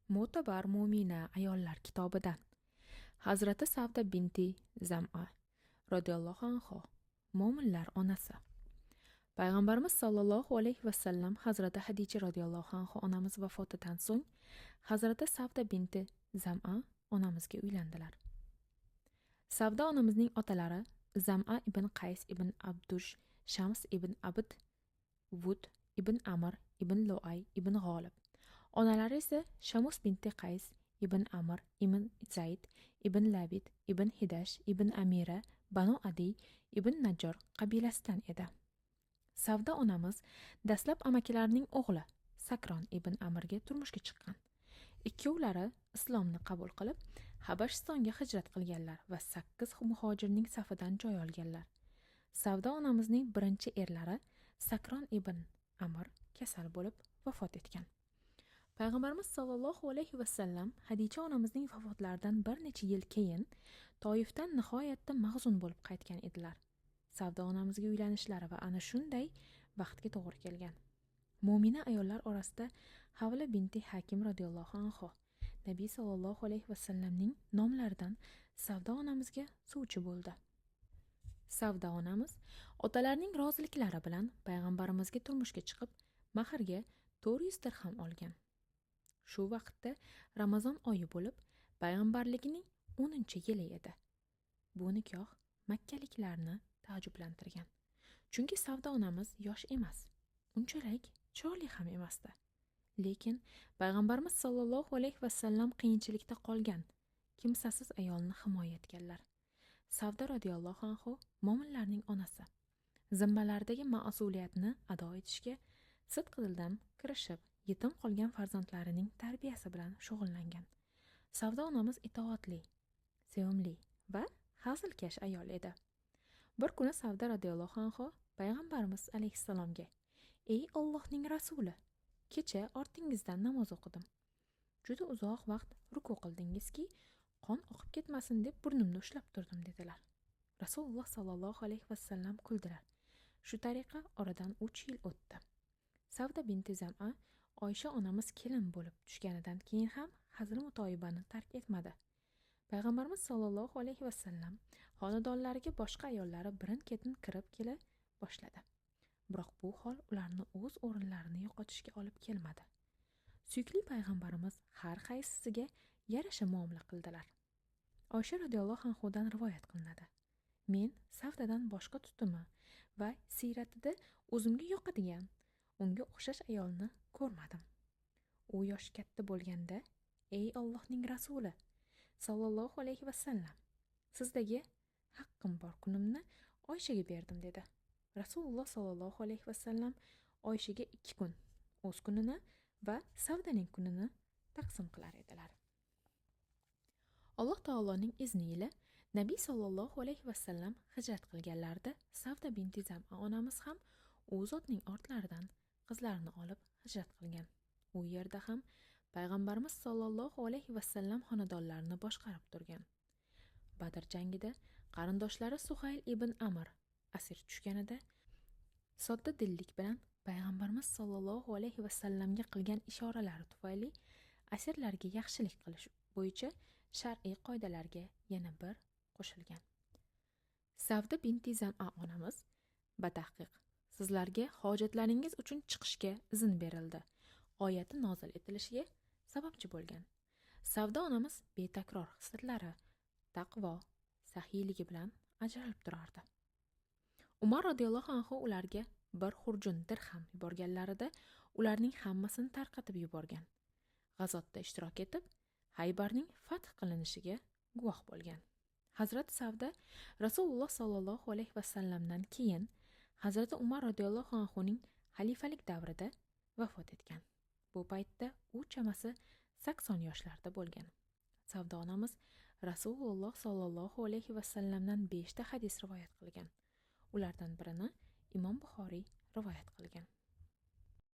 Mo'tabar mo'mina ayollar kitobidan. Hazrati Savda binti Zam'a roziyallohu anho, mo'minlar onasi. Payg'ambarimiz sollallohu alayhi vasallam Hazrati Hadicha roziyallohu anhu onamiz vafotidan so'ng Hazrati Savda binti Zam'a onamizga uylandilar. Savda onamizning otalari Zam'a ibn Qays ibn Abdush Shams ibn Abd Vud ibn Amr ibn Loay ibn G'olib. Onalari esa Shamus binti Qays ibn Amr ibn Zayd ibn Labid ibn Hidash ibn Amira Banu Adi ibn Najjor qabilasidan edi. Savda onamiz dastlab amakilarining o'g'li Sakron ibn Amirga turmushga chiqqan. Ikkovlari islomni qabul qilib, Habashistonga hijrat qilganlar va 8 muhojirning safidan joy olganlar. Savda onamizning birinchi erlari Sakron ibn Amr kasal bo'lib vafot etgan. Payg'ambarimiz sollallohu alayhi vasallam Hadicha onamizning vafotlaridan bir necha yil keyin Toifdan nihoyatda mahzun bo'lib qaytgan edilar. Savda onamizga uylanishlari va ana shunday vaqtga to'g'ri kelgan. Mo'mina ayollar orasida Havla binti Hakim roziyallohu anhu Nabiy sollallohu alayhi vasallamning nomlaridan Savda onamizga suvchi bo'ldi. Savda onamiz otalarining roziliklari bilan payg'ambarimizga turmushga chiqib, mahrga 400 dirham olgan. Shu vaqtda Ramazon oyi bo'lib, payg'ambarligining 10-yili edi. Bu nikoh makkaliklarni taajjublantirgan. Chunki Savda onamiz yosh emas, unchalik chiroyli ham emasdi. Lekin payg'ambarimiz sollallohu alayhi vasallam qiyinchilikda qolgan kimsasiz ayolni himoya etganlar. Savda roziyallohu anhu mo'minlarning onasi. Zimmalaridagi mas'uliyatni ado etishga sidqidildan kirishib, yetim qolgan farzandlarining tarbiyasi bilan shug'ullangan. Savda onamiz itoatli, sevimli va hazilkash ayol edi. Bir kuni Savda roziyallohu anhu payg'ambarimiz alayhissalomga: "Ey Allohning rasuli, kecha ortingizdan namoz o'qidim. Juda uzoq vaqt ruku qildingizki, qon oqib ketmasin deb burnimni ushlab turdim", dedilar. Rasululloh sollallohu alayhi vasallam kuldilar. Shu tariqa oradan 3 yil o'tdi. Savda binti Zam'a Oysha onamiz kelin bo'lib tushganidan keyin ham hazil mutoyibani tark etmadi. Payg'ambarimiz sollallohu alayhi vasallam xonadonlariga boshqa ayollari birin-ketin kirib kela boshladi. Biroq bu hol ularni o'z o'rinlarini yo'qotishga olib kelmadi. Suyukli payg'ambarimiz har qaysisiga yarasha muomala qildilar. Oysha roziyallohu anhudan rivoyat qilinadi: "Men Savdadan boshqa tutumi va siyratida o'zimga yoqadigan, unga o'xshash ayolni ko'rmadim. U yoshi katta bo'lganda, ey Allohning rasuli sollallohu alayhi vasallam, sizdagi haqqim bor kunimni Oyshaga berdim", dedi. Rasululloh sollallohu alayhi vasallam Oyshaga 2 kun, o'z kunini va Savdaning kunini taqsim qilar edilar. Alloh taoloning izni ila Nabiy sollallohu alayhi vasallam hijrat qilganlarida Savda binti Zam'a onamiz ham u zotning ortlaridan qizlarini olib hijrat qilgan. U yerda ham payg'ambarimiz sollallohu alayhi vasallam xonadonlarini boshqarib turgan. Badr jangida qarindoshlari Suhayl ibn Amr asir tushganida sodda dillik bilan payg'ambarimiz sollallohu alayhi vasallamga qilgan ishoralari tufayli asirlarga yaxshilik qilish bo'yicha shar'iy qoidalarga yana bir qo'shilgan. Savda binti Zam'a onamiz batahqiq sizlarga hojatlaringiz uchun chiqishga izn berildi oyati nozil etilishiga sababchi bo'lgan. Savda onamiz betakror xislatlari, taqvo, saxiyligi bilan ajralib turardi. Umar roziyallohu anhu ularga bir xurjun dirham yuborganlarida ularning hammasini tarqatib yuborgan. G'azotda ishtirok etib, Haybarning fath qilinishiga guvoh bo'lgan. Hazrat Savda Rasululloh sollallohu alayhi vasallamdan keyin Hazrati Umar roziyallohu anhuning xalifalik davrida vafot etgan. Bu paytda u chamasi 80 yoshlarda bo'lgan. Savda onamiz Rasululloh sollallohu alayhi vasallamdan 5 ta hadis rivoyat qilgan. Ulardan birini Imom Buxoriy rivoyat qilgan.